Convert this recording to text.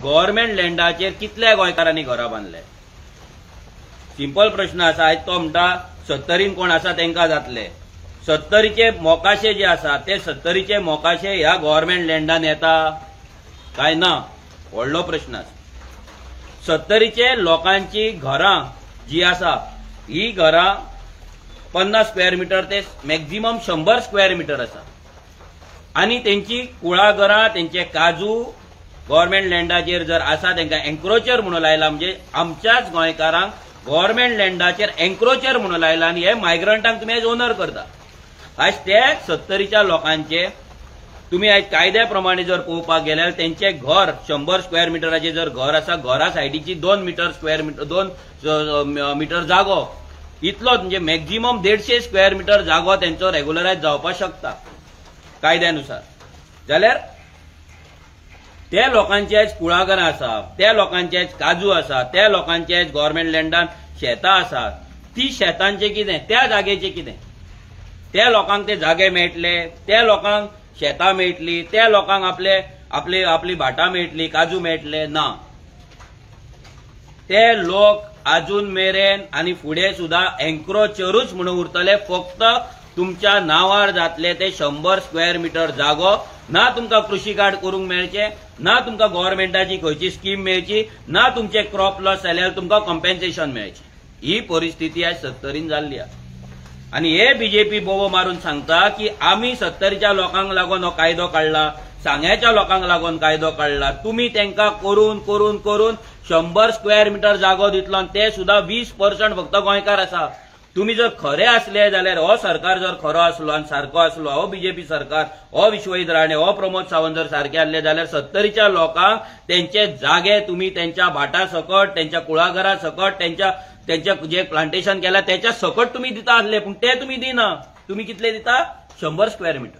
Government लँडाचेर कितल्या गोंयकारांनी घरां बांदले? सिंपल प्रश्न आसा. आयज तो म्हणटा सत्तरीन कोण आसा तांकां जातले. सत्तरीचे मोकाशे जे आसा ते सत्तरीचे मोकाशे ह्या गव्हर्मेंट लँडान येता काय ना, व्हडलो प्रश्न आसा. सत्तरीचे लोकांची घरां जी आसा ही घरां 50 स्क्वेअर मिटर ते मॅक्झिमम 100 स्क्वेअर मिटर आसा आनी तेंची कुळागरां, तेंचे काजू गव्हर्मेंट लँडाचेर जर आसा तांकां एन्क्रोचर म्हणून लायला. म्हणजे आमच्याच गोंयकारांक गव्हर्मेंट लँडाचेर एन्क्रोचर म्हणून लायला आनी हे मायग्रंटांक तुमी आयज ओनर करता. आयज ते सत्तरीच्या लोकांचे तुमी आयज कायद्या प्रमाणे जर पळोवपाक गेल्यार तेंचे घर 100 स्क्वेअर मिटराचें जर घर आसा, घरा सायडीची 2 मिटर स्क्वेअर मिटर 2 मिटर जागो इतलो म्हणजे मॅक्झिमम 150 स्क्वेअर मिटर जागो तेंचो रेगुलरायज जावपाक शकता कायद्यानुसार. जाल्यार त्या लोकांचे आयज कुळागरां आसा, त्या लोकांचे आयज काजू आसा, त्या लोकांचे आयज गव्हर्मेंट लँडान शेतां आसा. ती शेतांचें कितें, त्या जागेचें कितें? त्या लोकांक ते जागे मेळटले, त्या लोकांक शेतां मेळटली, त्या लोकांक आपले आपली आपली भाटां मेळटली, काजू मेळटले ना. ते लोक अजून मेरेन आनी फुडें सुद्दां एन्क्रोचरूच म्हणून उरतले. फक्त तुमच्या नांवार जातले ते 100 स्क्वेअर मिटर जागो. ना तुमकां कृषी कार्ड करूंक मेळचें, ना तुमकां गव्हर्मेंटाची खंयची स्कीम मेळची, ना तुमचे क्रॉप लॉस जाल्यार तुमकां कॉम्पेन्सेशन मेळचें. ही परिस्थिती आयज सत्तरीन जाल्ली आसा. आनी हे बीजेपी बोबो मारून सांगता की आमी सत्तरीच्या लोकांक लागून हो कायदो काडला, सांग्याच्या लोकांक लागून कायदो काडला. तुमी तांकां करून करून करून 100 स्क्वेअर मिटर जागो दितलो आनी ते सुद्दां 20% फक्त गोंयकार आसा. तुमी जर खरे आसले जाल्यार हो सरकार जर खरो आसलो आनी सारको आसलो, हो बीजेपी सरकार, हो विश्वजीत राणे, हो प्रमोद सावंत जर सारके आसले जाल्यार सत्तरीच्या लोकांक तेंचे जागे तुमी तेंच्या भाटा सकट, तेंच्या कुळागरा सकट, तेंच्या तेंच्या जे प्लांटेशन केला तेच्या सकट तुमी दिता आसले, पूण ते तुमी दिना. तुमी कितले दिता? 100 स्क्वेअर मिटर.